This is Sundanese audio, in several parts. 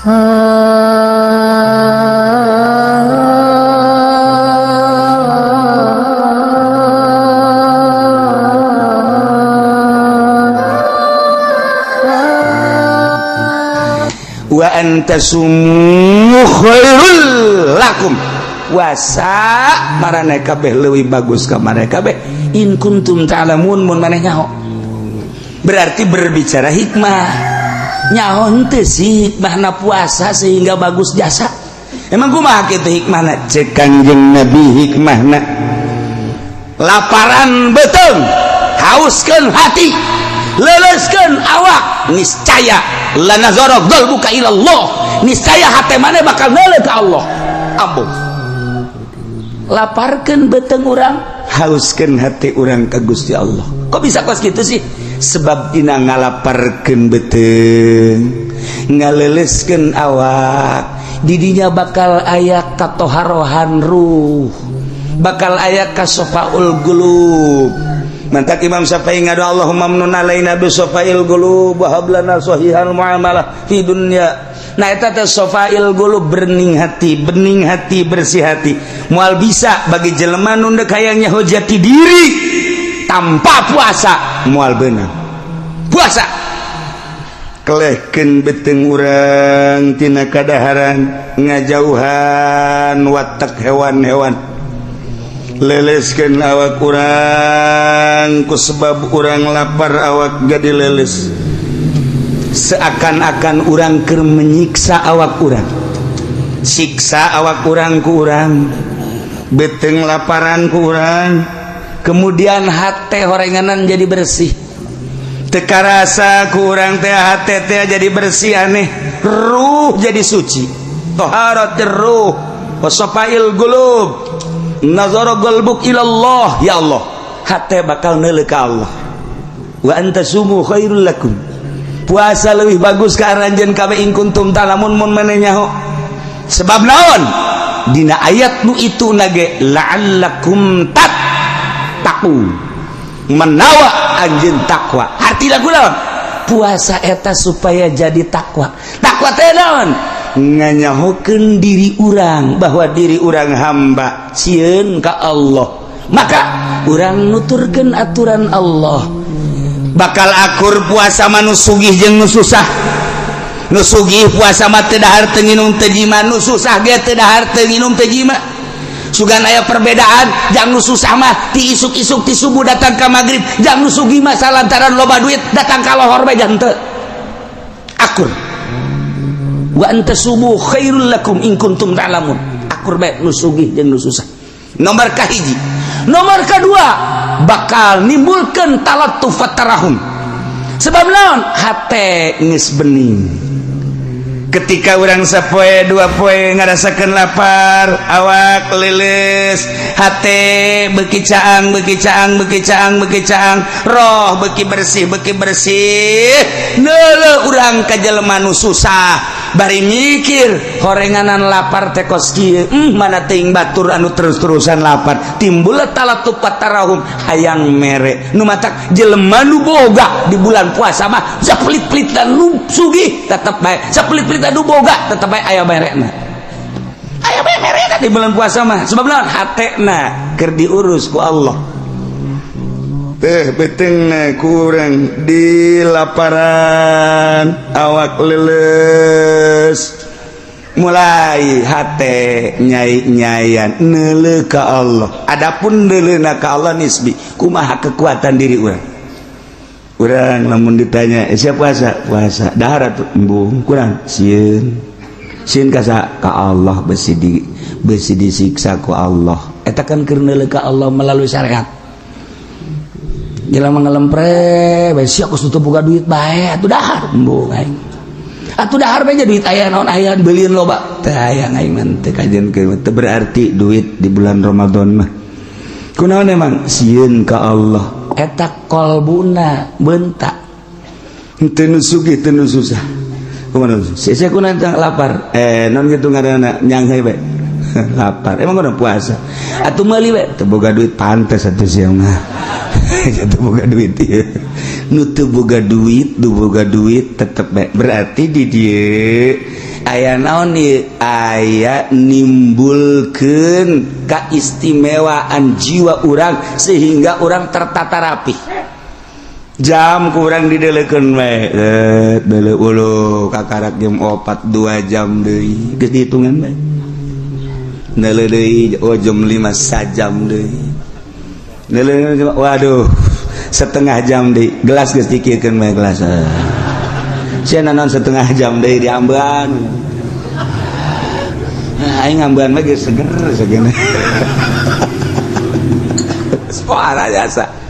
Wa an tasumu khairul lakum, puasa maraneh kabeh leuwih bagus ka maraneh kabeh, in kuntum ta'lamun, mun maneh nyaho. Berarti berbicara hikmah, nyaho henteu sih hikmahna puasa sehingga bagus jasa? Emang kumaha kitu hikmahna? Cek Kangjeng Nabi, hikmahna laparan beuteung, hauskeun hati, leleskeun awak, niscaya lanazara qalbuka ilallah, niscaya hati maneh bakal neuleuh ka Allah. Ambung laparkeun beuteung urang, hauskeun hati urang ka Gusti Allah. Kok bisa kos gitu sih? Sebab dina ngalaparkeun beuteung, ngaleleskeun awak, didinya bakal aya katoharohan ruh, bakal aya kasofaul qulub. Mantak Imam Syafi'i ngadu, Allahumma amnun alaina bi sofail qulub wa hab lana sahihal muamalah fi dunya. Nah, eta teh sofail qulub, bening hati, bening hati, bersih hati. Moal bisa bagi jelema nu deuk hayang nyaho jati diri tanpa puasa, moal beunang. Puasa kelehkeun beuteung urang tina kadaharan, ngajauhan watak hewan-hewan, leleskeun awak urang. Ku sebab urang lapar, awak jadi leles, seakan-akan urang keur menyiksa awak urang, siksa awak urang ku urang, beuteung laparan ku urang, kemudian hate horenganan jadi bersih. Teu karasa ku urang teh hate teh jadi bersih, aneh, ruh jadi suci, toharatir ruh wa safail qulub, nazara qalbuk ilallah. Ya Allah, hate bakal neuleuh ka Allah. Wa an tasumu khairul lakum, puasa lebih bagus ka aranjeun kabeh, in kuntum ta'lamun, mun maneh nyaho. Sebab naon? Dina ayat nu itu nage la'allakum tattaqu, menawa anjeun takwa. Artina kunaon? Puasa eta supaya jadi takwa. Takwa teh naon? Nganyahokeun diri urang bahwa diri urang hamba, sieun ka Allah, maka urang nuturkeun aturan Allah. Bakal akur puasa mah nu sugih jeung nu susah. Nu sugih puasa mah teu dahar, teu nginum, teu jima. Nu susah ge teu dahar, teu nginum, teu jima. Sugan aya perbedaan, jang nu susah mah ti isuk-isuk, ti subuh datang ka magrib, jang nu sugih mah salantaran loba duit datang ka lohor bae jang teu akur. Wa an tasumu khairul lakum in kuntum ta'lamun, akur bae nu sugih jeung nu susah. Nomor kahiji. Nomor kedua, bakal nimbulkan talattuf tarahum. Sebab naon? Hate geus bening. Ketika urang sapoe dua poe ngarasakeun lapar, awak lilis, hate beuki caang, beuki caang, beuki caang, beuki caang, roh beuki bersih, beuki bersih, neuleuh urang ka jelema nu susah, bari mikir horenganan lapar teh kos kieu, mana teuing batur anu terus-terusan lapar. Timbul talattuf tarahum, hayang mere. Nu matak jelema nu boga di bulan puasa mah sapelit-pelit dan nu sugih tetep bae, sapelit-pelit nu boga tetep bae aya merena, aya bae merena di bulan puasa mah. Sebab naon? Hatena keur diurus ku Allah teh, beuteungna kurang di laparan, awak leles, mulai hate nyai-nyayan neuleuh ka Allah. Adapun neuleuhna ka Allah nisbi, kumaha kekuatan diri urang. Urang lamun ditanya, eh, siap puasa? Puasa dahar atuh, embung, kurang sieun. Sieun ka saha? Ka Allah, besi di besi disiksa ku Allah. Eta kan keur neuleuh ka Allah melalui syariat. Jelema ngelempre bae, sia kos teu boga duit bae atuh dahar, embung aing. Atuh dahar bae duit aya naon, aya beulieun loba. Teu hayang aing mah, teu kajian teu berarti duit di bulan Ramadan mah. Kunaon emang? Sieun ka Allah. Eta kolbuna bentak. Teu nu sugih, teu nu susah. Kumaha sia kunaon lapar? Eh, non gitu ngaranna, nyanghe bae. Lapar. Emang udah puasa. Atuh meuli bae, teu boga duit. Pantes atuh sia mah. Teu boga duit ieu. Nu teu boga duit, nu boga duit tetep bae. Berarti di dieu Aya naon ieu? Aya nimbulkeun kaistimewaan jiwa urang sehingga urang tertata rapi. Jam kurang didelekeun bae, deuleu ulu kakarak jam 4, 2 jam deui, geus dihitungan bae. Deuleu deui, oh jam 5, sajam deui. Deuleu, waduh, setengah jam deui, gelas geus dikirkeun bae gelas. Sia naon setengah jam deui diambean. Nah, aing ngambean mah geus seger segene. Suara jasa.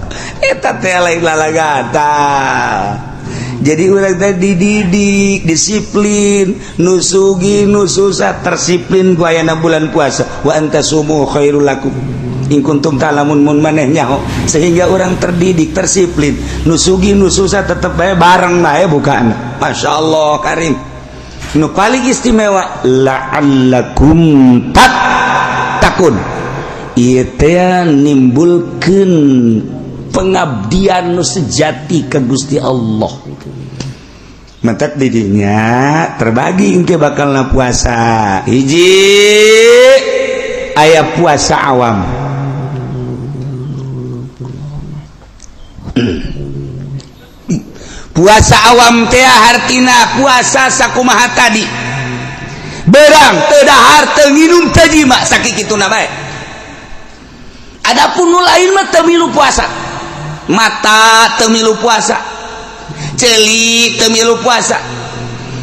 Eta teh lain lalagata. Jadi urang teh dididik disiplin, nu sugih nu susah tersiplin ku ayana bulan puasa. Wa antasumu khairul lakum in kuntum ta'lamun, mun maneh nyaho, sehingga orang terdidik tersiplin, nu sugih nu susah tetep bae bareng bae bukan. Masya Allah karim. Nu paling istimewa la'allakum tattaqun, ieu teh nimbulkeun pengabdian nu sejati ke Gusti Allah. Mentek didinya terbagi engke bakal puasa. Hiji, aya puasa awam. Puasa awam teh hartina puasa sakumaha tadi, berang teu dahar, teu nginum, teu jima, sakituna bae. Adapun nu lain mah teu milu puasa. Mata teu milu puasa, ceuli teu milu puasa.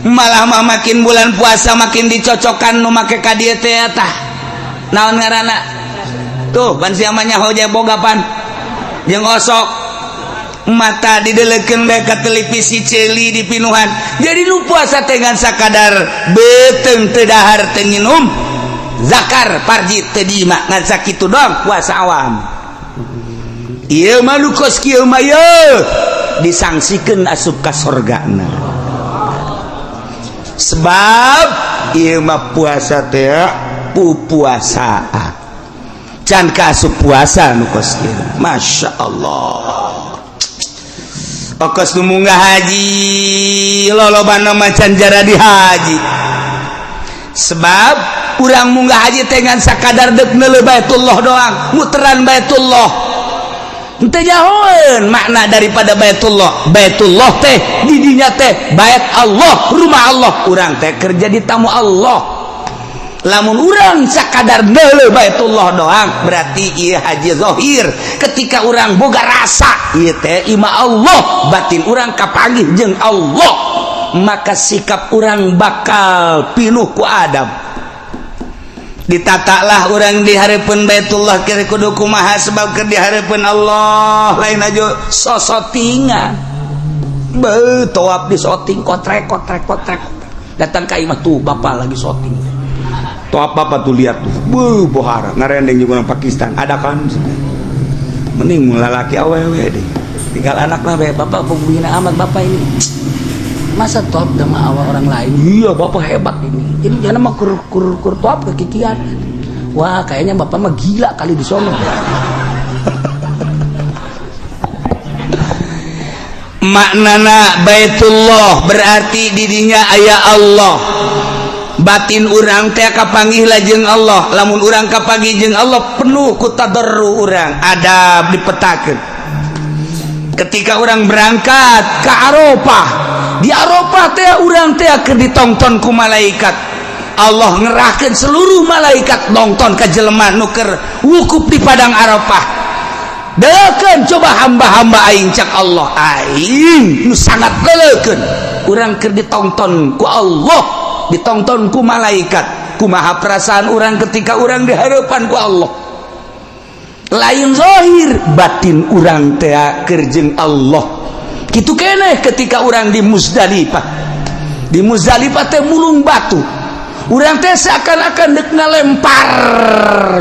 Malah mah makin bulan puasa makin dicocokkan nu make ka dieu teh. Tah, naon ngaranna tuh, ban sia mah nyaho boga pan jeung osok. Mata didelekeun bae ka televisi, ceuli dipinuhan. Jadi nu puasa teh ngan sakadar beuteung teu dahar, teu nginum, zakar parji teu jima, ngan sakitu doang puasa awam. Ieu mah nu kos kieu mah ye disangsikeun asup ka sorgana, sebab ieu mah puasa teh pupuasaan, can ka asup puasa nu kos kieu. Masya Allah. Okos nu munggah haji lolobana macan jara di haji, sebab urang munggah haji teh ngan sakadar dek neuleuh Baitullah doang, muteran Baitullah. Henteu nyahoeun makna daripada Baitullah. Baitullah teh didinya teh bait Allah, rumah Allah. Urang teh kerja di tamu Allah. Lamun urang sakadar neuleuh Baitullah doang, berarti ieu haji zahir. Ketika urang boga rasa ieu teh imah Allah, batin urang kapanggih jeung Allah, maka sikap urang bakal pinuh ku adab. Ditatalah urang di hareupeun Baitullah kira kudu kumaha, sebab keur di hareupeun Allah, lain aja sosotingan. Be toap di soting, kotrek kotrek kotrek. Datang ka imah tuh, bapak lagi soting toap, bapak tuh lihat tuh, be bohara ngarendeng juga orang Pakistan ada kan. Mending lalaki awewe deh, tinggal anak lah bae. Bapak pembina amat bapak ini, masa toap sama awal orang lain. Iya, bapak hebat ini, jadi jangan mah kur kur kur toap kekikian. Wah, kayaknya bapak mah gila kali di sono. Maknana Baitullah berarti didinya aya Allah. Batin urang teh kapanggih jeung Allah. Lamun urang kapanggih jeung Allah, penuh ku tadarru urang, adab dipetakeun. Ketika orang berangkat ke Arafah, di Arafah teh urang teh keur ditonton ku malaikat. Allah ngerahkeun seluruh malaikat nonton ka jelema nu keur wukuf di padang Arafah. Deukeun coba hamba-hamba aing, cak Allah, aing nu sangat leulekeun. Urang keur ditonton ku Allah, ditonton ku malaikat, kumaha perasaan urang ketika urang di hadapan ku Allah? Lain zahir, batin urang teh keur jeung Allah. Kitu keneh ketika urang di Muzdalifah. Di Muzdalifah teh mulung batu, urang teh seakan-akan dek ngalempar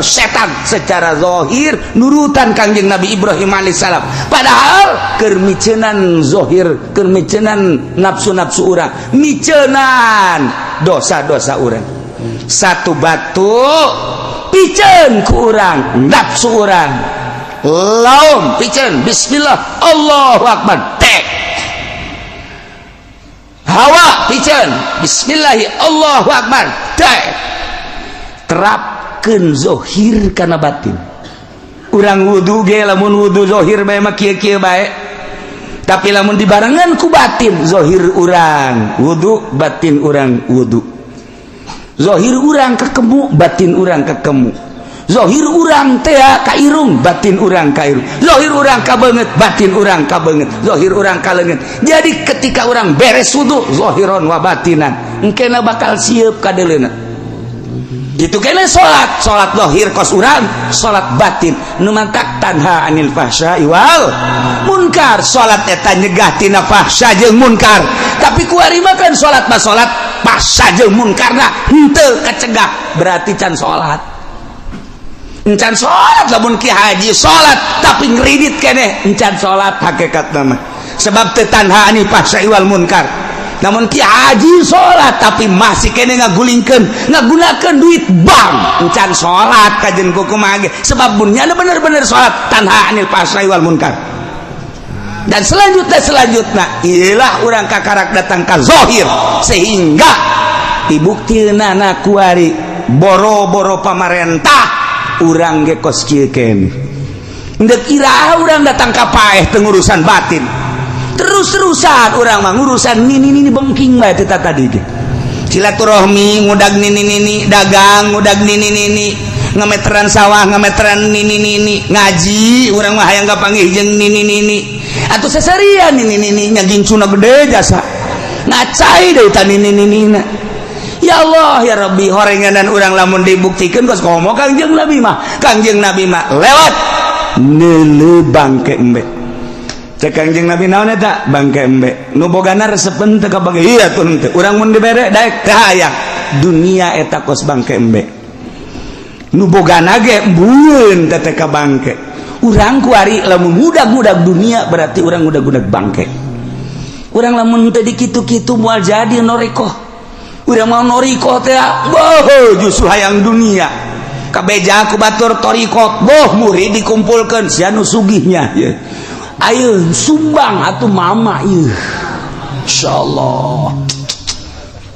setan. Secara zahir nurutan Kangjeng Nabi Ibrahim alaihissalam, padahal keur miceunan zahir, keur miceunan nafsu-nafsu urang, miceunan dosa-dosa urang. Satu batu piceun ku urang nafsu urang, laum piceun, bismillah, Allahu akbar, tek. Hawa piceun, bismillahi Allahu akbar. Dek. Terapkeun zohir kana batin. Urang wudu ge, lamun wudu zohir bae mah kieu-kieu bae, tapi lamun dibarengan ku batin, zohir urang wudu, batin urang wudu. Zohir urang kekemu, batin urang kekemu. Zohir urang teh ka irung, batin urang ka irung. Zohir urang ka beungeut, batin urang ka beungeut. Zohir urang ka leungeun. Jadi ketika urang beres wudu zohiron wa batinan, engkena bakal siap kadeleuna. Itu kena salat, salat zahir kos urang, salat batin nu mantak tanha anil fahsya wal munkar. Salat eta nyegah tina fahsya jeung munkar, tapi kuari mah kan salat mah salat, fahsya jeung munkarna henteu kacegah, berarti can salat, encan salat. Lamun ki haji salat tapi ngeridit keneh, encan salat hakikatna mah, sebab teu tanha anil fahsya wal munkar. Namun ki haji salat tapi masih kene ngagulingkeun, ngagunakeun duit bank, encan salat kajen kumaha ge, sebab mun nyana bener-bener salat tanha anil fahsya wal munkar. Dan selanjutnya, selanjutnya ialah urang kakarak datang ka zahir, sehingga dibuktina kuari boro-boro pamarentah, urang ge kos kieu keneh. Ndek iraha urang datang ka paeh teu ngurusan batin? Terus-terusan urang mah ngurusan nini nini bengking bae teh tadi ge. Silaturahmi ngudag nini nini, dagang ngudag nini nini, ngemeteran sawah ngemeteran nini nini, ngaji urang mah hayang kapanggih jeung nini nini atau seserian nini nini nya, gincuna gede jasa ngacai deui ta nini nini. Ya Allah ya Rabbi, horenganan urang lamun dibuktikan kos komo Kangjeng Nabi mah. Kangjeng Nabi mah lewat neuleu bangke embe. Cek Kangjeng Nabi, "Naon eta?" "Bangke embe." "Nu bogana resepen teu ka bangke?" "Iya tuh henteu." "Urang mun dibere daek teu hayang?" Dunia eta kos bangke embe, nu bogana ge embungeun teh ka bangke. Urang kuari lamun ngudag-ngudag dunia, berarti urang ngudag-ngudag bangke. Urang lamun teu dikitu-kitu moal jadi norikoh. Urang mau norikoh teh boh justru hayang dunia. Kabeja ku batur torikot, boh murid dikumpulkan, sia nu sugihnya ye. Ayo sumbang atuh mama ieu. Insyaallah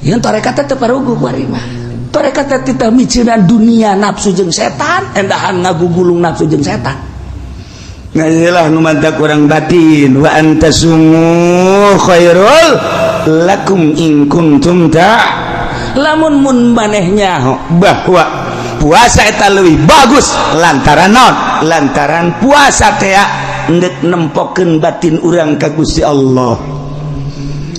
yang tarekat teh parugu kuari mah. Tarekat teh tita miceunan dunia, nafsu jeung setan, endahan ngagugulung nafsu jeung setan. Ngajilah nu mantak urang batin, wa antasumu khairul lakum in kuntum ta lamun mun manehnya bahwa puasa eta leuwih bagus, lantaran naon? Lantaran puasa teh endek nempokeun batin urang ka Gusti Allah.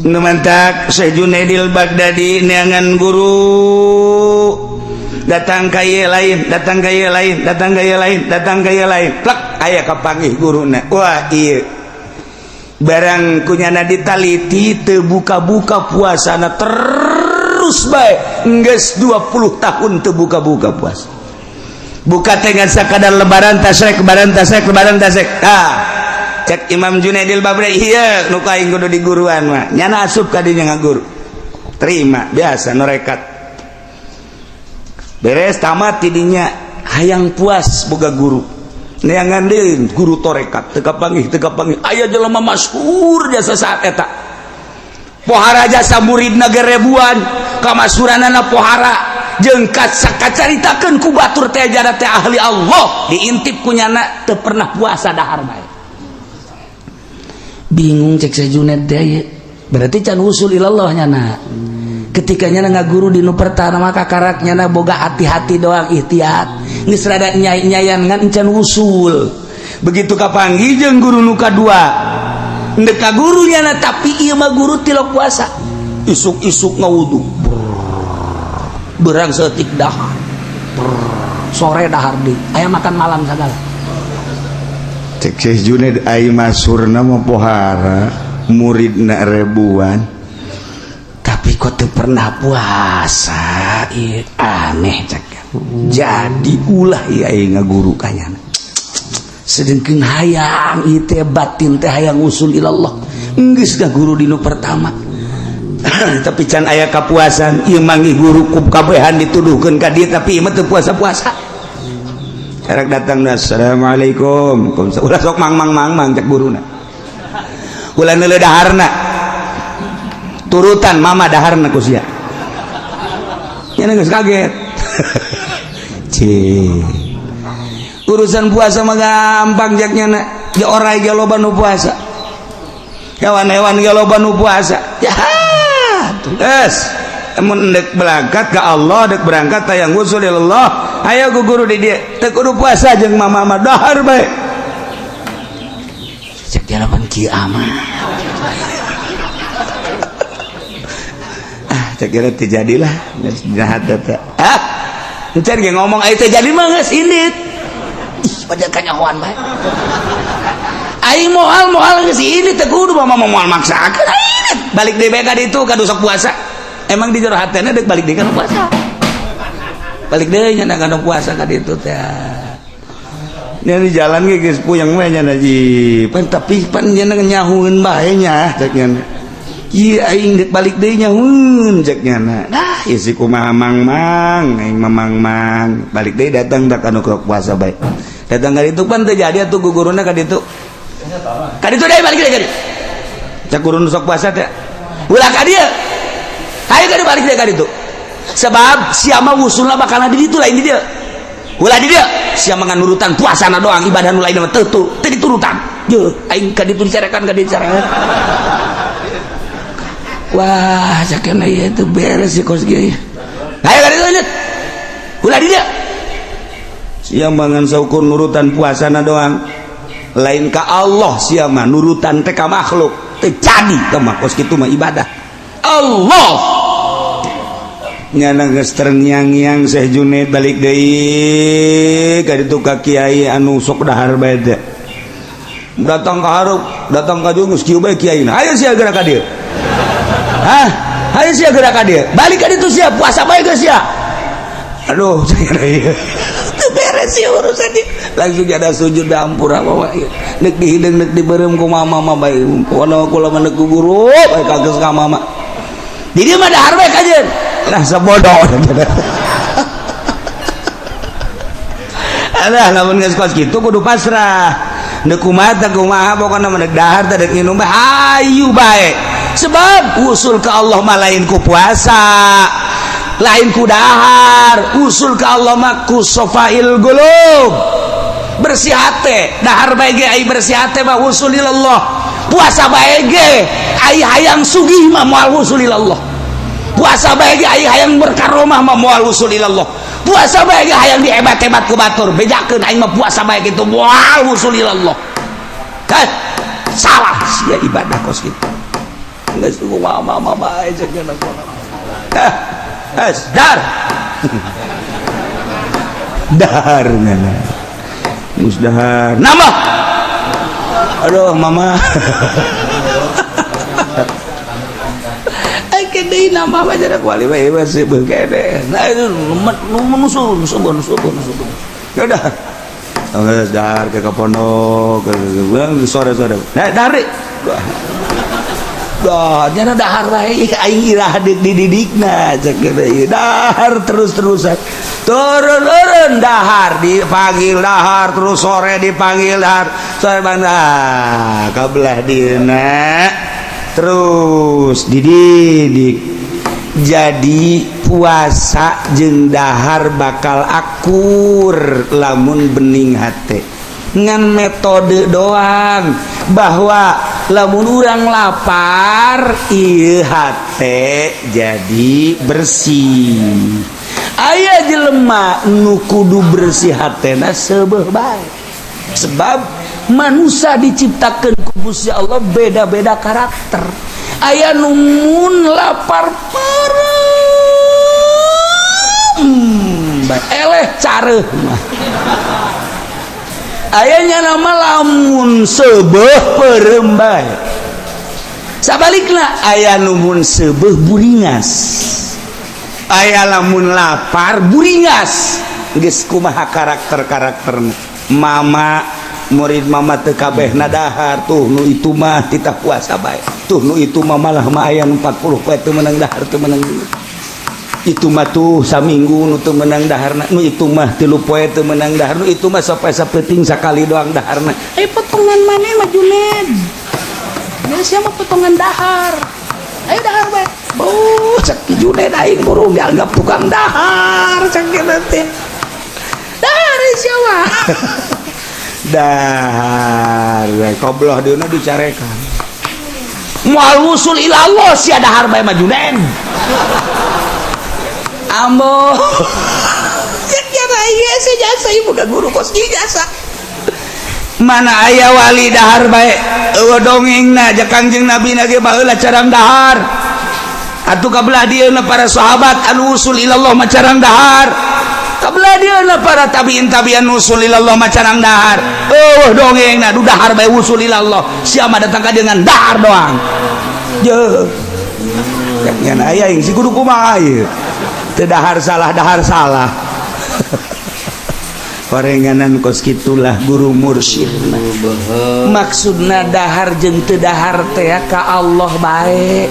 Nu mantak Syekh Junaidil Baghdadi neangan guru, datang ka ieu lain, datang ka ieu lain, datang ka ieu lain, datang ka ieu lain, plek aya kapanggih guruna. Wah, ieu barang kunyana ditaliti teu buka-buka puasana, terus bae geus 20 tahun teu buka-buka puasa. Buka dengan sakadar lebaran tasrek, lebaran tasrek, lebaran tasrek. Ah, cek Imam Junaidil Baghdadi, iya nu aing kudu di guruan mah. Nyana asup ka dinya ngaguru, terima biasa norekat. Beres tamat tidinya hayang puas boga guru, neangan deui guru torekat, teu kapanggih, teu kapanggih. Aya jelema masyhur jasa saat eta, pohara jasa, muridna ge ribuan, kamasyhuranana pohara jeung kacaritakeun ku batur teh jara teh ahli Allah. Diintip ku nyana teu pernah puasa, dahar bae. Bingung, cek Syekh Junaid teh, berarti can usul ilallah nyana. Ketika nyana ngaguru di nu pertama, maka karak nyana boga hati-hati doang, ikhtiat geus rada nyai-nyayan, ngan can usul. Begitu kapanggih jeung guru nu kadua, ndek ka guru nyana, tapi ieu mah guru tilok puasa, isuk-isuk ngawudu, berang setik dahar, sore dahar deui, aya makan malam sagala. Cek Syekh Junaid, ai masyhurna mah pohara, muridna ribuan, tapi kok teu pernah puasa? Ih, aneh, cek. Jadi ulah ieu aing ngaguru ka nyana, sedengkeun hayang ieu teh batin teh hayang usul ilallah. Geus guru di nu pertama, tapi can aya kapuasan. Ieu manggih guru ku kabehan dituduhkeun ka dieu, tapi ieu mah teu puasa-puasa. Karak datang, "Assalamualaikum." "Ulah sok mang mang mang mang," cek guruna, "ulah neuleuh daharna." Turutan mama daharna ku sia. Nya geus kaget. Cih. Urusan puasa mah gampang jaknya na. Ya orai ge loba nu puasa. Hewan-hewan ge loba nu puasa. Ya. Geus. Mun dek berangkat ke Allah, dek berangkat tayang usul Allah. Ayo ku guru di dieu. Teu kudu puasa jeung mama mah dahar bae. Cek jalapan kieu amat. Ah, cek kira teu jadilah geus jahat eta. Ah. Encan ge ngomong aya teu jadi mah geus indit. Ih, padahal kanyahoan bae. Aing moal moal geus indit teu kudu mama moal maksakeun aing. Balik deui bae ka ditu ka sok puasa. Emang di jero hatena dek balik deui ka puasa. Balik deui nya ka puasa ka ditu teh. Nya di jalan ge geus puyeng we nya ji. Pan tapi pan nya nyahueun bae nya cek nya. Ieu aing dek balik deui nyahueun cek nya. Nah, ieu si kumaha mang-mang, aing mamang-mang. Balik deui datang tak anu puasa bae. Datang ka ditu pan teu jadi atuh guguruna ka ditu. Ka ditu deui balik deui ka ditu. Cek guru nu sok puasa teh. Ulah ka dieu. Hayu ka dieu balik deui ka ditu. Sebab sia mah wusulna bakal di ditu lain di dieu. Ulah di dieu sia mah nurutan puasana doang, ibadah nu lain mah teu teu diturutan. Yeuh, aing ka ditu dicarekan ka dieu dicarekan. Wah, cakena ieu teu beres sih kos kieu. Hayu ka ditu lanjut. Ulah di dieu. Sia mah ngan saukur nurutan puasana doang. Lain ka Allah sia mah nurutan teh ka makhluk. Teu jadi teh mah kos kitu mah ibadah. Allah nyana geus terngiang-ngiang Syekh Junaid balik deui ka ditu ka kiai anu sok dahar bae teh. Datang ka hareup, datang ka dieu geus kieu bae kiaina. Hayu sia geura ka dieu. Hah? Hayu sia geura ka dieu. Balik ka ditu sia puasa bae geus sia. Aduh, teu beres sia urusan ieu. Langsung ada sujud ampura bawa ieu. Neuk dihideung neuk dibeureum ku mama mah bae. Pokona kula mah neuk ku guru bae kageus ka mama. Di dieu mah dahar bae kajeun. Lah sebodoh. Alah lamun geus kos kitu kudu pasrah. Neuk kumaha teh kumaha pokona mah neuk dahar teh deuk nginum bae hayu bae. Sebab usul ke Allah mah lain ku puasa, lain ku dahar, usul ke Allah mah ku sofail qulub. Bersih hate, dahar bae ge ai bersih hate mah usul ilallah. Puasa bae ge ai hayang sugih mah moal usul ilallah. Puasa bae ge ai hayang berkaromah mah moal usul ilallah. Puasa bae ge hayang dihebat-hebat ku batur, bejakeun aing mah puasa bae kitu moal usul ilallah. Heh, salah sia ibadah kos kitu. Geus kumaha mama bae ceuk nya. Heh, es dar. Dahar ngana. Geus dahar. Nambah. Aduh mama. Deui nambah mah jarak wali bae masih beukene. Nah itu nusul nusul nusul nusul. Ya udah. Geus dahar ke pondok sore-sore. Nah dari. Dah nyana dahar bae aing irah dididikna cek ieu. Dahar terus-terusan. Turun-turun dahar dipanggil dahar terus sore dipanggil dahar. Sore bangsa kabelah dina. Terus dididik jadi puasa jeung dahar bakal akur lamun bening hate ngan metode doang bahwa lamun urang lapar ieu hate jadi bersih. Aya jelema nu kudu bersih hatena seubeuh bae sebab manusia diciptakan ku Gusti Allah beda-beda karakter. Aya nu mun lapar parem eleh careuh mah. Aya nya nama lamun seubeuh peureum bae. Sabalikna aya nu mun seubeuh buringas. Aya lamun lapar buringas. Geus kumaha karakter-karakterna. Mama murid mama teu kabehna dahar tuh nu itu mah titah puasa bae. Tuh nu itu mah malah mah aya nu 40 poe teu meunang dahar teu meunang. Itu mah tuh saminggu nu teu meunang daharna, nu itu mah 3 poe teu meunang dahar, nu itu mah sampai sapeuting sakali doang daharna. Eh potongan maneh mah Juned. Geus sia mah potongan dahar. Ayo dahar bae. Oh, cek Ki Junaid, aing burung dianggap tukang dahar, cek kitu teh. Dahar siapa? Dahar we kobloh dieuna dicarekan. Moal wusul ila Allah sia dahar bae mah, Junaid. Ambo. Cek ya ieu jasa ieu boga guru kos ieu jasa. Mana aya wali dahar bae? Eueuh dongengna ja Kangjeng Nabi na ge baheula carang dahar. Atuh kabelah dieuna para sahabat anu usul ilallah mah carang dahar. Kabelah dieuna para tabiin tabian usul ilallah mah carang dahar. Eueuh dongengna du dahar bae usul ilallah. Sia mah datang ka dengan dahar doang. Je. Ngan aya yang si kudu kumaha ieu? Teu dahar salah, dahar salah. Horenganan kos kitulah guru mursyid. Maksudna dahar jeung teu dahar teh ka Allah bae.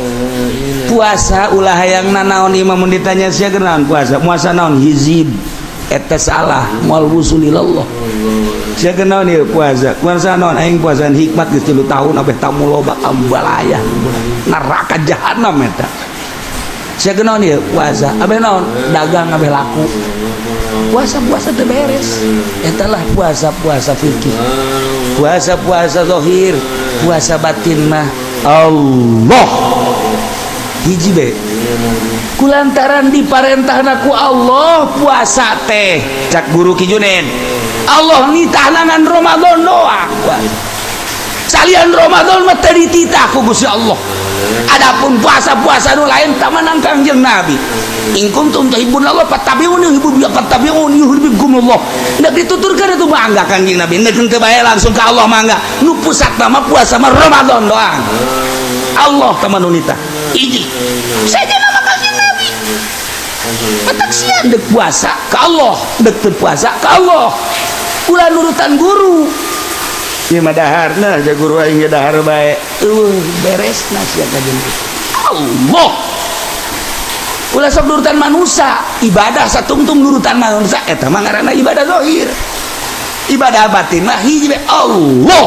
Puasa ulah hayang nanaon ieu mah. Mun ditanya sia naon puasa, puasa naon, hizib, eta salah, moal wusul ilallah. Sia naon ieu puasa, puasa naon? Aing puasaan hikmat geus 3 tahun abeh tamu loba. Ambalaya neraka jahanam eta. Sia naon ieu puasa, abeh naon, dagang abeh laku. Puasa puasa teu beres. Eta lah puasa puasa fikih, puasa puasa zahir. Puasa batin mah Allah. Hiji be, kulantaran diparentahna ku Allah puasa teh. Cak guru Ki Junaid, Allah nitahna ngan Ramadan doang. Salian Ramadan mah teu dititah ku Gusti Allah. Adapun puasa-puasa nu lain tamanang Kangjeng Nabi, in kuntum tuhibbun Allah fattabi'uni yuhibbu fattabi'uni yuhibbukumullah. Nek dituturkeun itu mangga Kangjeng Nabi, nek henteu bae langsung ka Allah mangga. Nu pusat mah puasa mah Ramadan doang. Allah taman nitah hiji saja nama Kangjeng Nabi. Petak siang dek puasa ka Allah, dek teu puasa ka Allah. Ulah nurutan guru. Ieu mah dahar, nah ja guru aing ge dahar bae. Eueuh beres sia kajen Allah. Ulah sok nurutan manusia. Ibadah satungtung nurutan manusia eta mah ngaranna ibadah zahir. Ibadah batin mah hiji bae, Allah.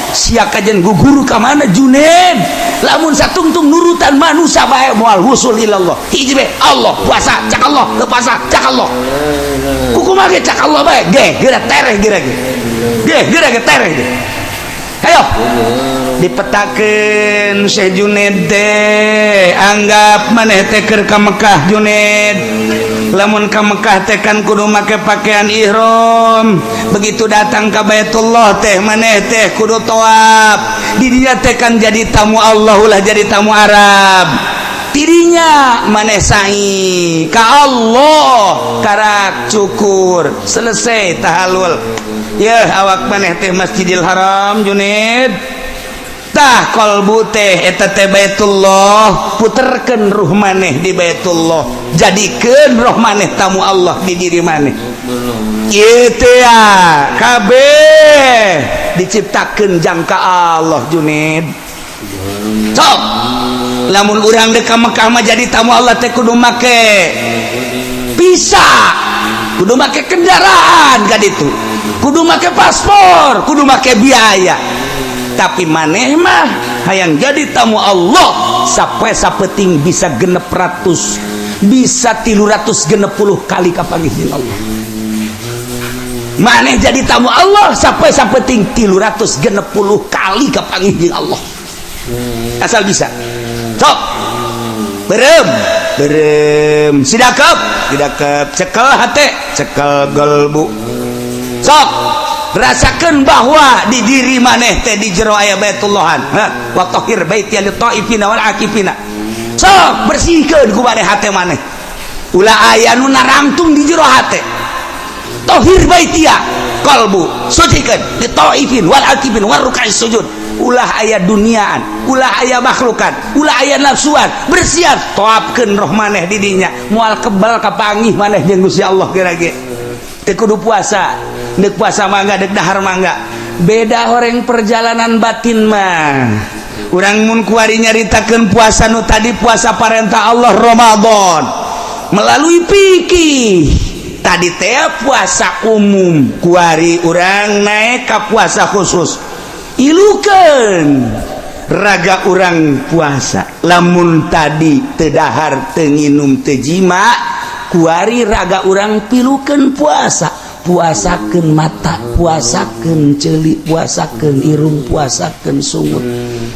Sia kajen guru ka mana, Junaid? Lamun satungtung nurutan manusia bae moal wusul ilallah. Hiji bae, Allah. Puasa cak Allah, teu puasa cak Allah, kumaha ge cak Allah bae ge geura tereh, geura ge ge geura ge tereh ge. Ayo dipetakeun Syekh Junaid teh. Anggap maneh teh keur ka Mekah, Junaid. Lamun ka Mekah teh kan kudu make pakaian ihram. Begitu datang ka Baitullah teh maneh teh kudu tawaf. Di dinya teh kan jadi tamu Allah, ulah jadi tamu Arab. Dirinya maneh sa'i ka Allah, karak cukur, selesai tahalul Ya, awak maneh teh Masjidil Haram, Junaid. Tah, kolbu teh eta teh Baitullah. Puterkeun ruh maneh di Baitullah, jadikeun roh maneh tamu Allah di diri maneh. Ieu teh ya kabeh diciptakeun jangka Allah, Junaid. Sok lamun urang dek ka Mekah mah jadi tamu Allah teh kudu make visa, kudu make kendaraan ka ditu, kudu make paspor, kudu make biaya. Tapi maneh mah hayang jadi tamu Allah sampai sapeting bisa 600, bisa 360 kali kapanggih jeung Allah. Maneh jadi tamu Allah sampai sapeting 360 kali kapanggih jeung Allah, asal bisa. Sok berem berem, sidakep sidakep, cekel hate, cekel gelbu. Sok rasakan bahwa di diri maneh teh di jero aya Baitullahan. Wa tahhir baiti lit taifina wal akifina. Sok bersihkeun ku maneh hate maneh, ulah aya nu narangtung di jero hate. Tahhir baitia, qalbu sucikeun, li taifin wal akifin war ruk'is sujud. Ulah aya duniaan, ulah aya makhlukan, ulah aya nafsuan. Bersihan, toapkeun roh maneh di dinya, moal kebal kapanggih maneh jeung Gusti Allah. Kira-kira teu kudu puasa. Dek puasa mangga, dek dahar mangga. Beda horeng perjalanan batin mah. Urang mun kuari nyaritakeun puasa nu tadi, puasa parentah Allah Ramadan melalui fikih tadi teh puasa umum, kuari urang naik ka puasa khusus. Ilukeun Raga urang puasa, lamun tadi teu dahar, teu nginum, teu jima, kuari raga urang pilukeun puasa. Puasakeun mata, puasakeun ceuli, puasakeun irung, puasakeun sungut,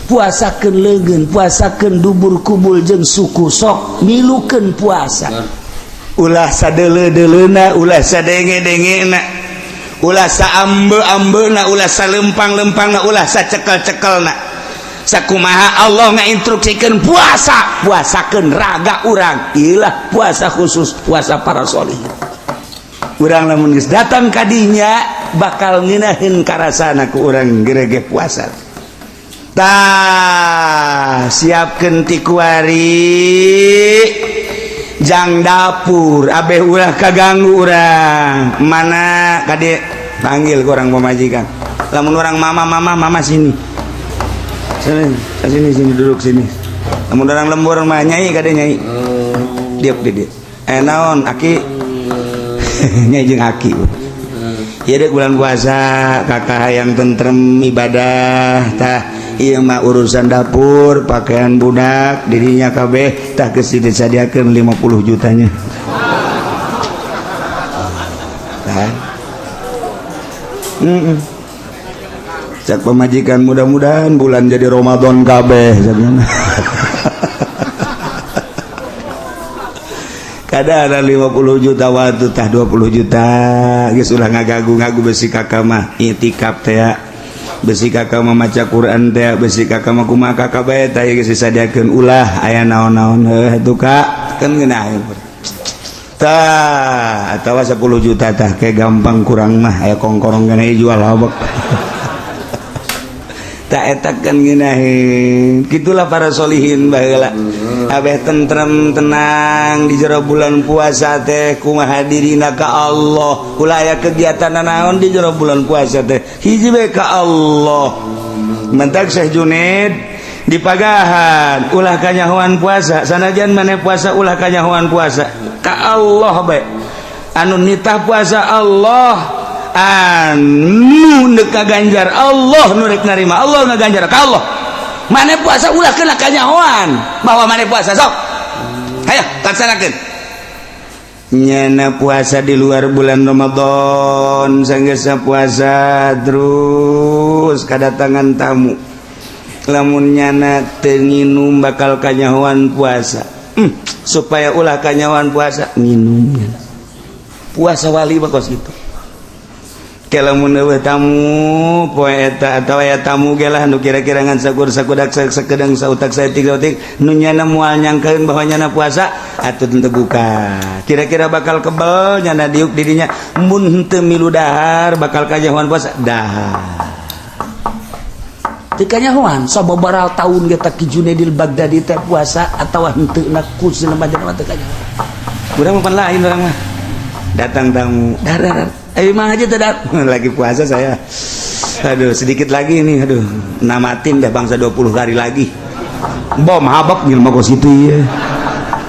puasakeun leungeun, puasakeun dubur, kubul jeung suku. Sok milukeun puasa, ulah sadeuleu-deuleuna, ulah sadenge-dengena, ulah saambe-ambena, ulah salempang-lempangna, ulah sacekel-cekelna. Sakumaha Allah ngainstruksikeun puasa, puasakeun raga urang. Ilah puasa khusus, puasa para solihin. Urang lamun geus datang kadinya bakal ngeunaheun karasana ku urang gerege puasa. Tah, siapkeun ti kuari jang dapur abeh ulah kaganggu urang. Mana kade, panggil ke orang pemajikan. Lamun orang mama, mama, mama, sini sini sini sini, duduk sini. Lamun orang lembur mah nyai, kade nyai, diuk di dieu. Eh, naon, aki? Nyai jeung aki. Ieu dek bulan puasa, kakak hayang tentrem ibadah. Tah, ieu mah urusan dapur, pakaian budak dirinya kabeh. Tah, geus disadiakeun 50 jutanya. Tah. Cak pemajikan, mudah-mudahan bulan jadi Ramadan kabeh cakna. Kada ada 50 juta waktu. Tah, 20 juta geus, ulah ngagagu ngagu. Besi kakak mah itikaf teh ya. Besi kakak mah maca Quran teh, besi kakak mah kumaha kakak bae. Tah, geus disadiakeun, ulah aya naon-naon. Heuh atuh, Kak, kan ngeunah. Tah, atawa 10 juta. Tah, kayak gampang kurang mah aya kongkorong kana jual habek. Tak eta kan ngeunaheun. Gitulah para solihin baheula, abeh tentrem, tenang di jero bulan puasa teh. Kumaha dirina ka Allah, ulah aya kegiatan naon di jero bulan puasa teh, hiji bae, ka Allah. Mentak Syekh Junaid dipagahan ulah kanyahoan puasa. Sanajan maneh puasa, ulah kanyahoan puasa, ka Allah bae. Anu nitah puasa Allah, anu dek ganjar Allah, nu rek narima Allah, ngaganjar ka Allah. Maneh puasa ulah kena kanyahoan bahwa maneh puasa. Sok, hayo laksanakeun. Nyana puasa di luar bulan Ramadan, sanggeusna puasa terus kedatangan tamu, lamun nyana teu nginum bakal kanyahoan puasa. Supaya ulah kanyahoan puasa, nginum. Puasa wali mah kos kitu. Lamun eueuh tamu poe eta atawa aya tamu ge lah, nu kira-kira ngan sakur sakudak, sakedeng, sautak, saeutik sautik, nu nyana moal nyangkeun bahwa nyana puasa atuh teu buka. Kira-kira bakal kebel nyana diuk dirinya mun henteu milu dahar, bakal kanyahoan puasa. Dahar teu kanyahoan. Sababaraha tahun ge Ki Junaidil Baghdadi teh puasa atawa henteu na kusina jelema teu kanyahoan. Urang mah pan lain, urang mah datang tamu, dar dar. Eh, emang aja tidak lagi puasa saya. Aduh, sedikit lagi nih, aduh, namatin dah bangsa 20 hari lagi. Bom habak jelema kos kitu ieu.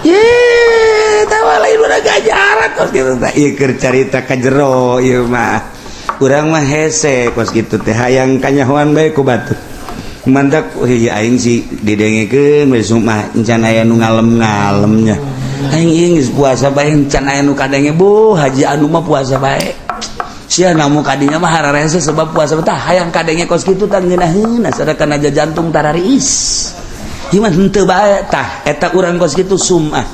Ye, tawa lain udah gajaran kos kitu teh. Ieu keur carita ka jero ieu mah. Urang mah hese kos kitu teh, hayang kanyahoan bae ku batur. Mantak, oh iya, aing sih didengekeun we mah encan aya nu ngalem-ngalemnya. Aing ieu geus puasa bae encan aya nu kadenge. Bu haji anu mah puasa bae. Sia namu kadinya mah hararese sebab puasa. Tah, hayang kadenge kos kitu tah ngeunaheun, sadakan aja jantung tarariis. Ieu mah henteu bae. Tah, eta urang kos kitu sumah.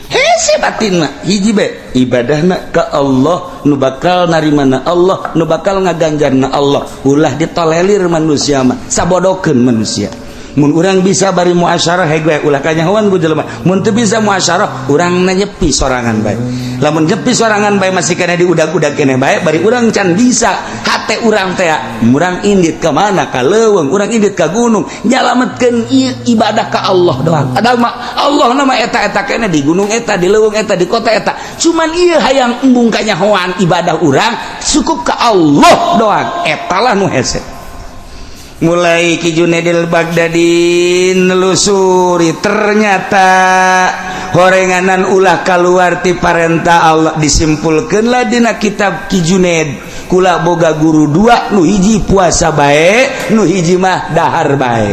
Hese batin mah, hiji bae ibadahna ka Allah, nu bakal narimana Allah, nu bakal ngaganjarna Allah. Ulah ditolelir manusia mah, sabodokeun manusia. Mun urang bisa bari muasyarah hege, ulah kanyahoan ku jelema. Mun teu bisa muasyarah, urang nyepi sorangan bae. Lamun nyepi sorangan bae masih kena diudag-udag keneh bae, bari urang can bisa hate urang teh, urang indit ka mana, ka leuweung, urang indit ka gunung, nyalametkeun ieu ibadah ka Allah doang. Ada mah Allah nama eta-eta keneh di gunung eta, di leuweung eta, di kota eta. Cuman ieu hayang embung kanyahoan ibadah urang cukup ka Allah doang, etalah nu hese. Mulai Ki Junaidil Baghdadi nelusuri, ternyata horenganan ulah keluar ti parentah Allah. Disimpulkanlah dina kitab Ki Junaid. Kula boga guru dua, nu hiji puasa bae, nu hiji mah dahar bae.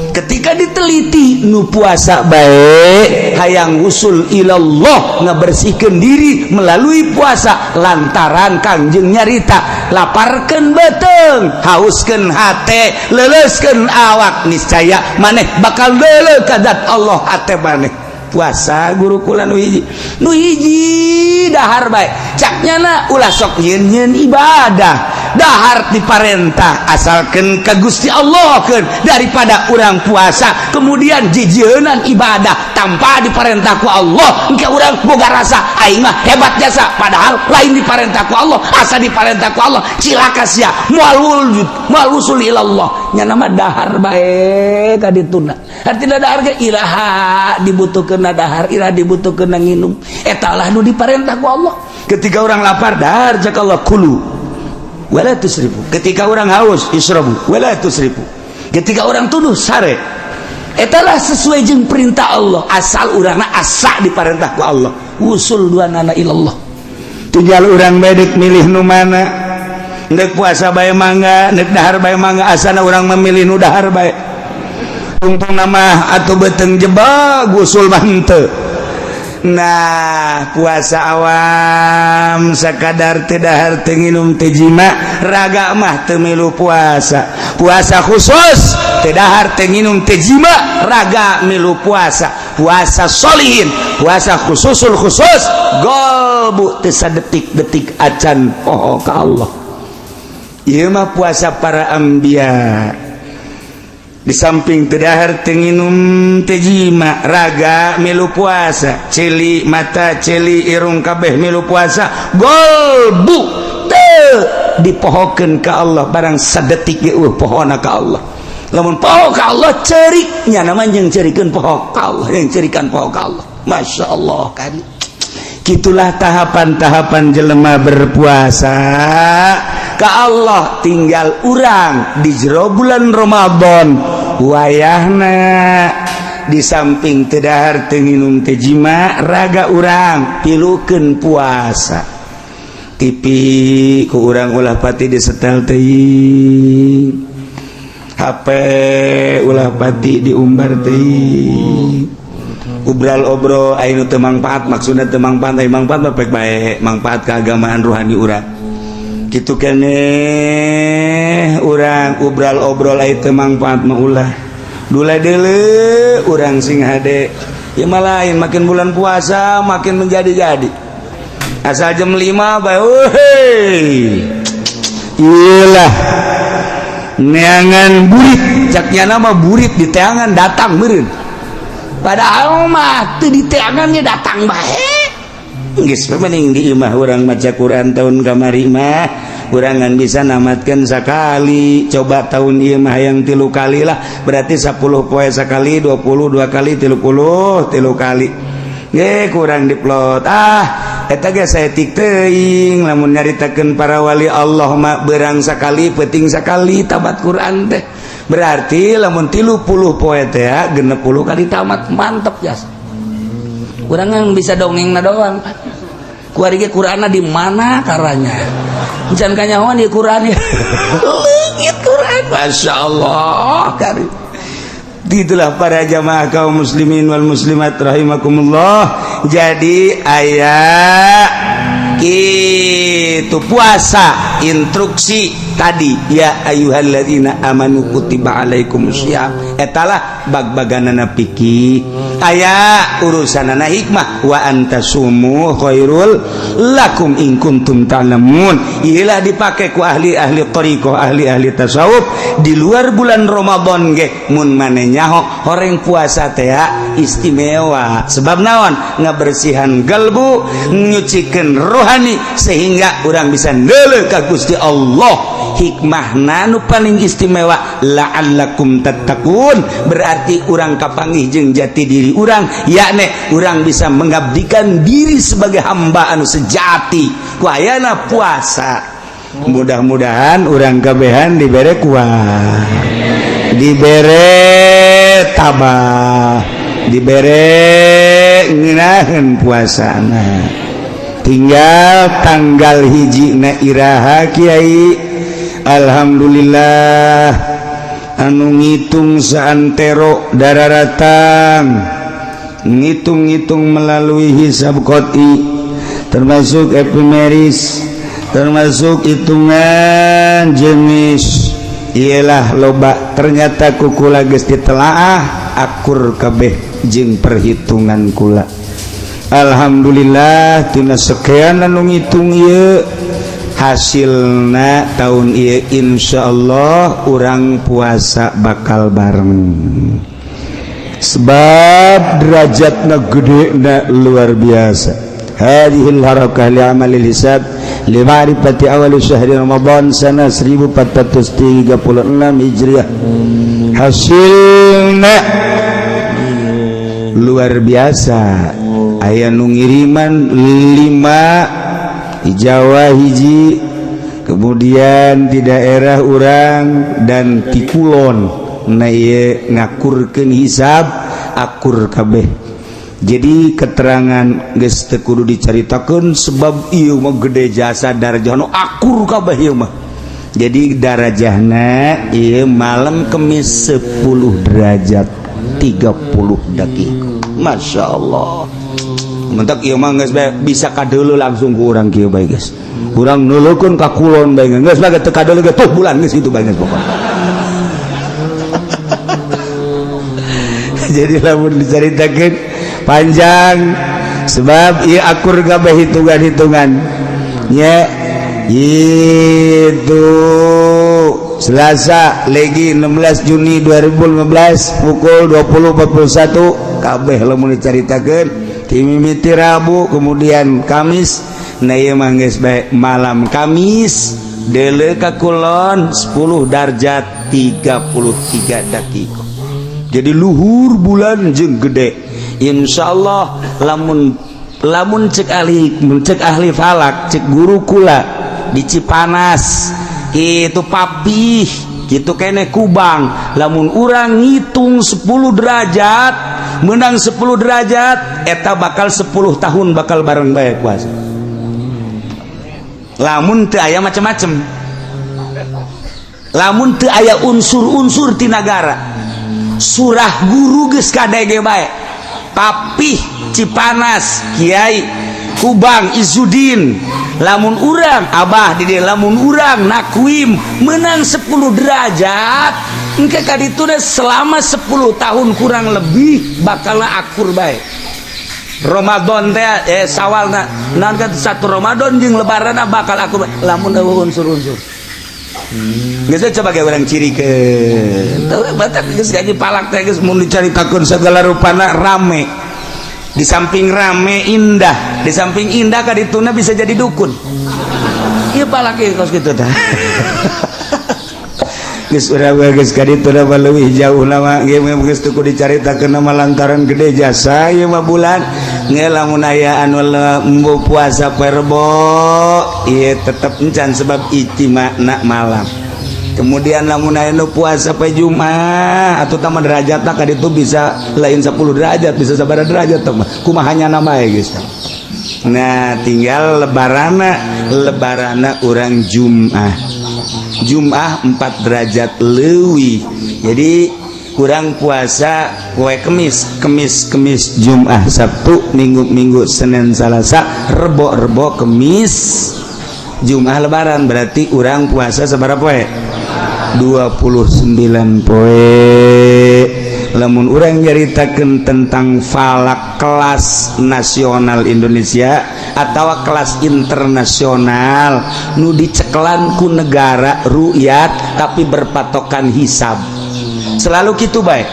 Ketika diteliti, nu puasa bae hayang usul ilallah, ngebersihkan diri melalui puasa, lantaran Kangjeng nyarita laparkan beteng, hauskan hate, leleskan awak, niscaya maneh bakal lele ka dzat Allah hate maneh. Puasa guru kula nu hiji, nu hiji dahar bae. Caknya na ulah sok nyeun ibadah, dahar diparentah asalkan ke Gusti Allah kan, daripada orang puasa kemudian jijienan ibadah tanpa diparentah ku Allah, engke urang boga rasa aing mah hebat jasa, padahal lain diparentah ku Allah. Asa diparentah ku Allah, cilaka sia, moal wujud, moal usul ilallah. Nya nama dahar bae ka dituna, artina dahar ge iraha dibutuhkeun dahar, iraha dibutuhkeun nginum, eta lah nu diparentah ku Allah. Ketika orang lapar, dahar, cak Allah, kulu wala tusrifu. Ketika orang haus, isrobu wala tusrifu. Ketika orang tuduh, sare. Etalah sesuai jeung perintah Allah, asal urangna asa diparentah ku Allah, usul dua nana ilallah. Tinggal urang bedek milih nu mana. Ndek puasa bae mangga, ndek dahar bae mangga, asana urang memilih nu dahar bae. Tungtung nama atau beteng jebak usul mah henteu. Nah, puasa awam sakadar teu dahar, teu nginum, teu jima, raga mah teu milu puasa. Puasa khusus teu dahar, teu nginum, teu jima, raga milu puasa. Puasa solihin, puasa khususul khusus, golbu teu sadetik-detik acan poho ka Allah. Ieu mah puasa para anbiya. Di samping teu dahar, teu nginum, teu jima, raga milu puasa, ceuli mata, ceuli irung, kabeh milu puasa, golbu teu dipohokeun ka Allah barang sadetik ge eueuh pohona ka Allah. Lamun poho ka Allah, cerik nya nama jeung cerikeun poho ka Allah, yang cerikan poho ka Allah. Masya Allah kan, gitulah tahapan-tahapan jelema berpuasa ka Allah. Tinggal urang di jero bulan Ramadan wayahna, di samping teu dahar, teu nginum, teu jima, raga urang pilukeun puasa. TV ku urang ulah pati disetel teuing, HP ulah pati diumbar teuing, obral obrol anu teu mangpaat. Maksudna teu mangpaat, aya mangpaat mah pek bae, mangpaat keagamaan ruhani urang kitu keneh. Urang obral obrol aya teu mangpaat mah ulah dula deuleu. Urang sing hade ya mah lain, makin bulan puasa makin menjadi-jadi. Asal jam 5 bae, hei, iyalah neangan burit, caknya nama burit di teangan datang meureun, padahal mah teu di teangannya datang bae. Geus mending di imah urang maca Quran. Tahun kamari mah urang ngan bisa namatkeun sakali, coba tahun ieu mah hayang tilu kali lah, berarti 10 poe sakali, 20 dua kali, 30 tilu kali ge kurang diplot. Ah, eta ge saeutik teuing. Lamun nyaritakeun para wali Allah mah berang sakali, peuting sakali tamat Quran teh. Berarti lamun 30 poe teh 60 kali tamat, mantep jas. Urang yang bisa dongeng na doang. Kuari ge Qur'anna di mana karanya, can kanyahoan di Qur'an ya leungit Qur'an. Masya Allah kari. Itulah para jamaah kaum muslimin wal muslimat rahimakumullah. Jadi ayat itu puasa instruksi tadi, ya ayyuhalladzina amanu kutiba alaikumusiyam, etalah bag-baganana fikih, aya urusanana hikmah, wa antasumu khairul lakum in kuntum ta'lamun. Iyalah dipake ku ahli-ahli thariqah, ahli-ahli tasawuf di luar bulan Ramadan ge. Mun maneh nyaho horeng puasa teh istimewa, sebab naon? Ngabersihan galbu, nyucikeun rohani, sehingga urang bisa neuleuh ka Gusti Allah. Hikmah nu paling istimewa, la'allakum tattaqun, berarti urang kapanggih jeung jati diri urang, yakni urang bisa mengabdikan diri sebagai hamba anu sejati ku ayana puasa. Mudah-mudahan urang kabehan dibere kuat, dibere tabah, dibere ngeunaheun puasana. Tinggal tanggal 1 na iraha, Kiai? Alhamdulillah, anu ngitung saantero dararatang, ngitung-ngitung melalui hisab qot'i, termasuk epimeris, termasuk hitungan jenis ialah loba. Ternyata ku kula geus ditelaah, akur kabeh jeung perhitungan kula. Alhamdulillah, tina sekian anu ngitung ieu hasilna, tahun ieu Insya Allah urang puasa bakal bareng, sebab derajatna gede na luar biasa. Hadhil harakah li amalil hisab li ma'rifati awal syahri Ramadan sana 1436 Hijriah, hasilna luar biasa. Aya nu ngiriman 5 di Jawa hiji, kemudian di daerah urang dan di Kulon. Nah, ieu ngakurkeun hisab akur kabeh. Jadi keterangan geus teu kudu dicaritakeun, sebab ieu mah gede jasa darajah nu akur kabeh ieu mah. Jadi darajahna ieu malam Kemis 10 derajat 30 detik. Masya Allah, mentak ieu mah geus bae bisa kadeuleu langsung ku urang kieu bae. Geus urang nulukeun ka kulon bae, geus bae teu kadeuleu ge tuh bulan geus kitu bae geus pokona. Jadi lamun diceritakeun panjang, sebab ieu akur kabeh hitungan-hitungan nya. Itu Selasa lagi 16 Juni 2015 pukul 20.41 kabeh lamun diceritakeun timimiti Rabu, kemudian Kamis. Nah, ieu mah geus bae malam Kamis deuleu ka kulon 10 darjat 33 detik. Jadi luhur bulan jeung gede. Insya Allah lamun lamun cek ahli falak, cek guru kula di Cipanas itu, Papih gitu kene, Kubang, lamun urang ngitung 10 derajat menang 10 derajat, eta bakal 10 tahun bakal bareng bae puasa, lamun teu aya macem-macem, lamun teu aya unsur-unsur ti nagara. Surah guru geus kadege bae, Papih, Cipanas, Kiai Kubang Izudin, lamun urang Abah di dieu, lamun urang nakwim menang 10 derajat engke ka ditu deh, selama 10 tahun kurang lebih bakal akur bae Ramadan teh, Sawal na naon kan, satu Ramadan jeung Lebaran bakal akur bae lamun euweuh unsur-unsur. Geus coba ge urang cirikeun. Teu batak geus gaji palak teh geus mun dicaritakeun segala rupana rame. Di samping rame indah, di samping indah kadituna bisa jadi dukun. Ieu palak ieu kos kitu tah. Geus urang geus kadituna mah leuwih jauh nama ge geus teu kudu dicaritakeun nama, lantaran gede jasa ieu mah bulan. Nge lamun aya anu embo puasa poe Rebo ieu tetep encan, sebab ijtima'na malam. Kemudian lamun aya nu puasa poe Jumat atau tambah derajatna ka ditu bisa lain 10 derajat, bisa sabaraha derajat teh mah kumaha nya bae geus. Nah, tinggal lebarana. Lebarana urang Jumat, Jumat 4 derajat leuwih. Jadi kurang puasa poe Kemis, Kemis, Kemis, Jumat, Sabtu, Minggu, Minggu, Senin, Salasa, Rebo, Rebo, Kemis, Jumat Lebaran. Berarti urang puasa sabaraha poe? 29 poe. Lamun urang nyaritakeun tentang falak kelas nasional Indonesia atau kelas internasional nu dicekelan ku negara rukyat tapi berpatokan hisab, selalu gitu baik.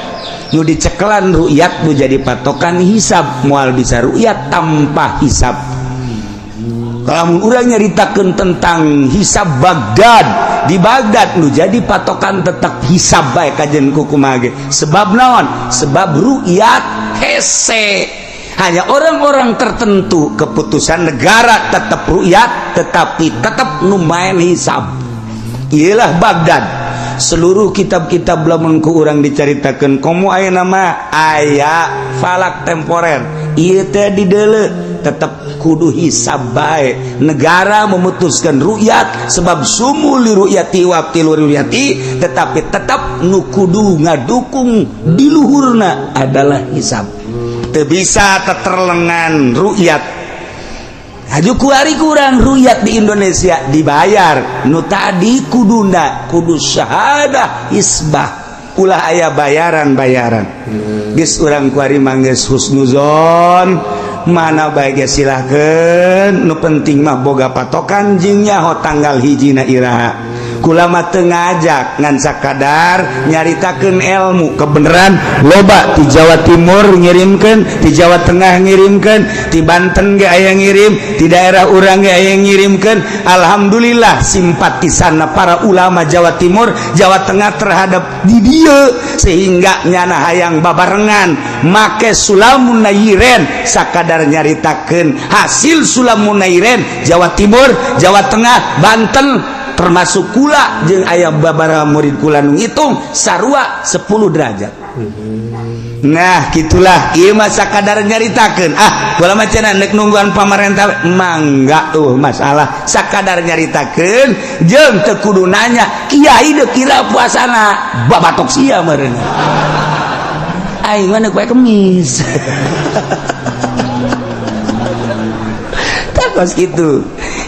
Nu dicekelan rukyat nu jadi patokan hisab, moal bisa rukyat tanpa hisab. Kalau urang nyaritakeun tentang hisab Baghdad, di Baghdad nu jadi patokan tetap hisab bae kajen kukumaha ge. Sebab naon? Sebab rukyat hese hanya orang-orang tertentu. Keputusan negara tetap rukyat, tetapi tetap nu main hisab ialah Baghdad. Seluruh kitab-kitab lamun ku urang dicaritakeun, komo aya nama aya falak temporer ieu teh dideuleu. Tetep kudu hisab bae. Negara memutuskan ru'yat sebab sumu li ru'yati wa abtilu ru'yati, tetapi tetap nu kudu ngadukung di luhurna adalah hisab. Teu bisa teterlengan ru'yat. Haju kuari kurang ru'yat di Indonesia dibayar. Nu tadi kuduna kudu syahadah isbah. Ulah aya bayaran-bayaran. Geus urang kuari mangges husnuzon, mana bae ge silahkeun, nu penting mah boga patokan jeung nyaho tanggal hijina iraha. Kula mah teu ngajak ngan sakadar nyaritakeun ilmu kebenaran. Loba ti Jawa Timur ngirimkeun, ti Jawa Tengah ngirimkeun, ti Banten ge aya ngirim, ti daerah urang ge aya ngirimkeun. Alhamdulillah simpatisanna para ulama Jawa Timur, Jawa Tengah terhadap di dieu sehingga nyana hayang babarengan make sulamun nayiren sakadar nyaritakeun hasil sulamun nayiren Jawa Timur, Jawa Tengah, Banten termasuk kula jeung aya babaraha murid kula nu ngitung sarua 10 derajat. Nah, gitulah ieu mah sakadar nyaritakeun. Ah, kula mah cenah nek nungguan pamarentah mangga tuh masalah sakadar nyaritakeun jeung teu kudu nanya kiai deuk kira puasana babatok sia meureun. Aing mah neuk poe Kemis. Takos kitu.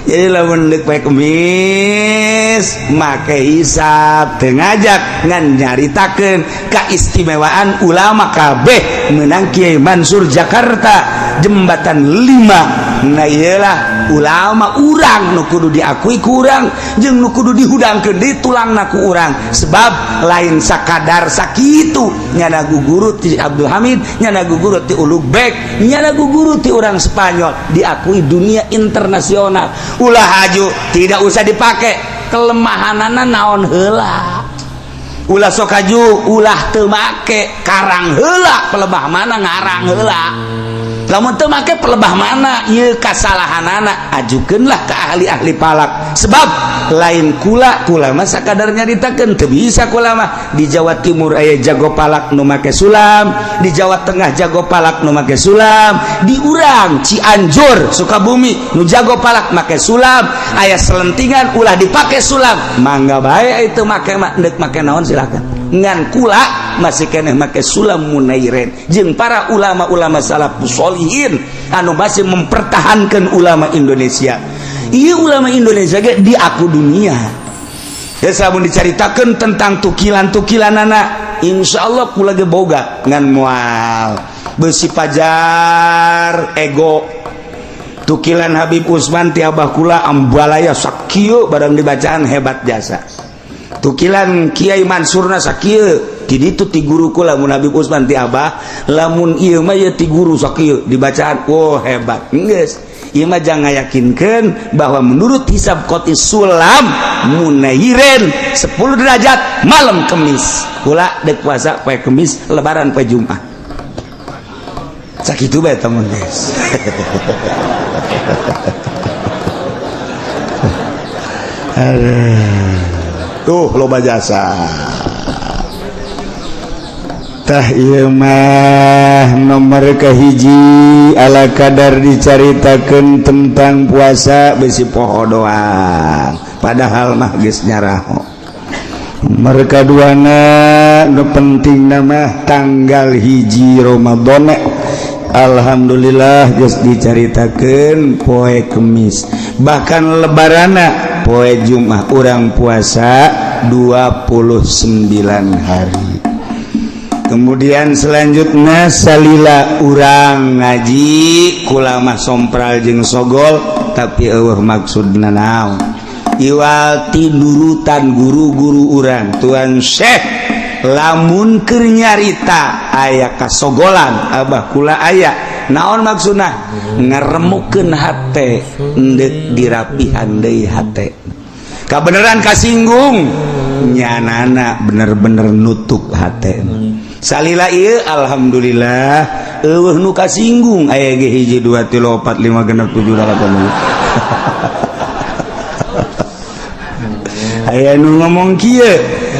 Jadi lamun deuk poe Kemis make hisab teu ngajak ngan nyaritakeun kaistimewaan ulama kabeh menang Kiai Mansur Jakarta jembatan 5. Nah iyalah ulama urang nu kudu diakui ku urang jeung nu kudu dihudangkeun di tulangna ku urang sebab lain sakadar sakitu nyana guguru ti Abdul Hamid, nyana guguru ti Ulugbek, nyana guguru ti urang Spanyol diakui dunia internasional. Ulah haju tidak usah dipakai kelemahanana naon heula. Ulah sok haju ulah teu make karang heula pelebah mana ngarang heula. Lamun teu make pelebah mana ieu kasalahanana ajukeunlah ke ahli-ahli palak sebab lain kula kula mah sakadar nyaritakeun teu bisa kula mah. Di Jawa Timur aya jago palak nu make sulam, di Jawa Tengah jago palak nu make sulam, di urang Cianjur Sukabumi nu jago palak make sulam, aya selentingan ulah dipake sulam mangga bae itu make mah deuk make naon silakan. Ngan kula masih keneh make sulam munairen jeung para ulama-ulama salafus sholihin anu masih mempertahankan ulama Indonesia. Ieu ulama Indonesia ge diaku dunia. Ya samun dicaritakeun tentang tukilan-tukilanana insyaallah kula ge boga ngan moal beusi pajar ego. Tukilan Habib Usman ti abah kula ambalaya sakieu barang dibacaan hebat jasa. Tukilan Kiai Mansurna sakieu ti ditu ti guru kula mun Habib Usman ti abah lamun ieu mah ieu ti guru sakieu dibacaan oh hebat. Geus ieu mah jangan ngayakinkeun bahwa menurut hisab qoti sulam munayiren 10 derajat malam Kemis. Kula deuk puasa poe Kemis lebaran poe Jumat. Sakitu bae temen guys. Tuh loba jasa. Tah ieu mah nomor kahiji ala kadar dicaritakeun tentang puasa besi poho doang padahal mah geus nyaraho. Nomor kaduana nu pentingna mah tanggal 1 Ramadan. Alhamdulillah geus dicaritakeun poe Kemis bahkan lebarana poe Jumat urang puasa 29 hari. Kemudian selanjutnya salila urang ngaji kula mah sompral jeung sogol tapi eueuh maksudna naon iwal ti nurutan guru-guru urang Tuan Syekh lamun keur nyarita aya kasogolan abah kula aya naon maksudna ngaremukeun hate endek dirapihan deui hate kabeneran kasinggung nyanana bener-bener nutup hate salila ieu alhamdulillah eueuh nu kasinggung aya ge 1 2 3 4 5 6 7 8 aya nu ngomong kieu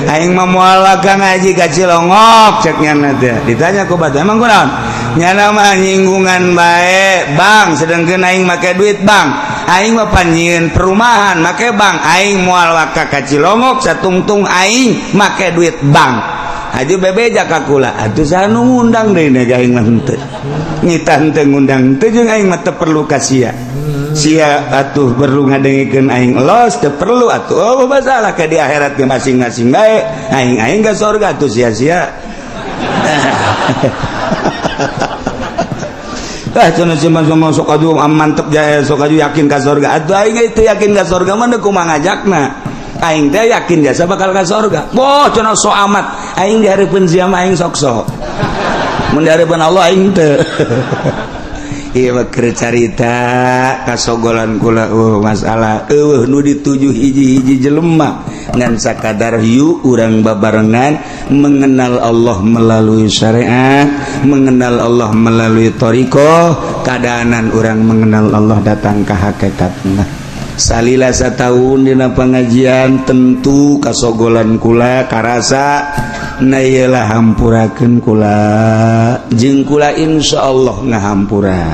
aing mah moal ka ngaji ka Cilongok cek nyana teh ditanya ku batur emang kunaon Nyana mah nyinggungan bae bank, sedangkan aing make duit bank. Aing mah panjieun perumahan make bank. Aing moal waka ka Cilongok satungtung aing make duit bank. Haji bebeja ka kula atuh, saha nu ngundang deui na aing mah? Henteu ngita, henteu ngundang teu, jeung aing mah teu perlu ka sia. Sia atuh perlu ngadengikeun aing los, teu perlu atuh. Oh, masalah ke di akhirat ge masing-masing bae. Aing aing ka surga atuh, sia-sia. Ah, cenah si mah sok aju mantep jaya, sok aju yakin ka surga. Atuh aing itu yakin ka surga mah kumaha ngajakna? Aing teh yakin jasa bakal ka surga. Boh, cenah sok amat. Aing di hareupeun sia mah aing sok-sok. Mun di hareupeun Allah aing teu. Ieu mah keur carita kasogolan kula. Oh, masalah eueuh nu dituju hiji-hiji jelema, ngan sakadar yuk urang babarengan mengenal Allah melalui syariat, mengenal Allah melalui thoriqoh. Keadaanan urang mengenal Allah datang ke hakikatna. Salila satahun dina pengajian, tentu kasogolan kula karasa. Na iyalah, hampurakeun kula jeung kula insya Allah ngahampura.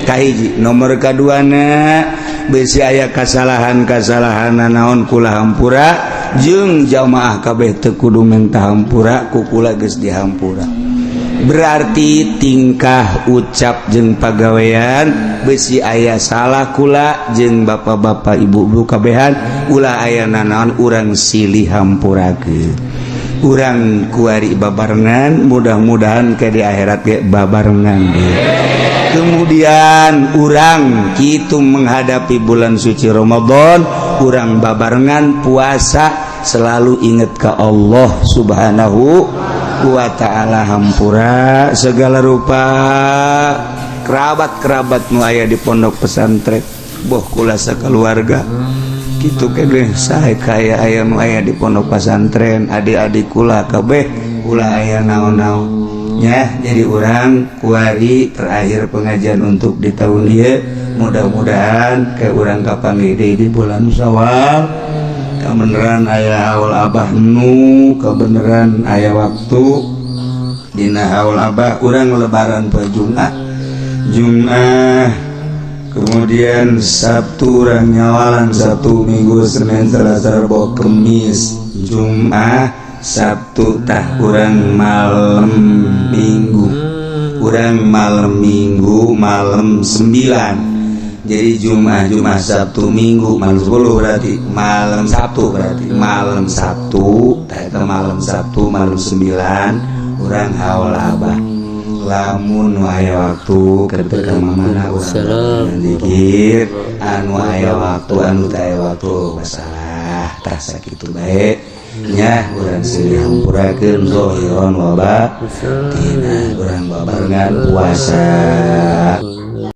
Kahiji, nomor kaduana, besi aya kasalahan-kasalahan naon kula hampura, jeung jamaah kabeh teu kudu minta hampura ku kula, geus dihampura. Berarti tingkah ucap jeung pagawean besi aya salah kula jeung bapak-bapak, ibu-ibu kabehan, ulah aya nanaon, urang silih hampurakeun. Urang kuari babarengan, mudah-mudahan ke di akhirat ge babarengan. Kemudian urang kitu menghadapi bulan suci Ramadan, urang babarengan puasa, selalu ingat ke Allah Subhanahu wa ta'ala. Hampura segala rupa kerabat-kerabat nu aya di pondok pesantren, boh kula sakeluarga gitu kene sae kaya aya nu aya di pondok pesantren, adik-adik kula kabeh, ulah aya naon-naon ya. Jadi urang kuari terakhir pengajian untuk di tahun ieu, mudah-mudahan ke urang kapanggih deui di bulan Syawal. Kebenaran aya haul Abah nu kebenaran aya waktu dina haul Abah. Urang lebaran poe Jumat, Jumat kemudian Sabtu urang nyawalan, Sabtu, Minggu, Senin, Selasa, Rebo, Kemis, Jumat, Sabtu. Tah, urang malam Minggu, urang malam Minggu malam 9. Jadi Jumat, Jumat, Sabtu, Minggu malam 10, berarti malam Sabtu, berarti malam Sabtu. Tah, eta malam Sabtu malam 9 urang haul Abah. Lamun aya waktu ketika mana urang zikir, anu aya waktu, anu teu aya waktu masalah. Tah, sakitu bae nya. Urang silih hampurakeun zohiron wa batina, urang babarengan puasa.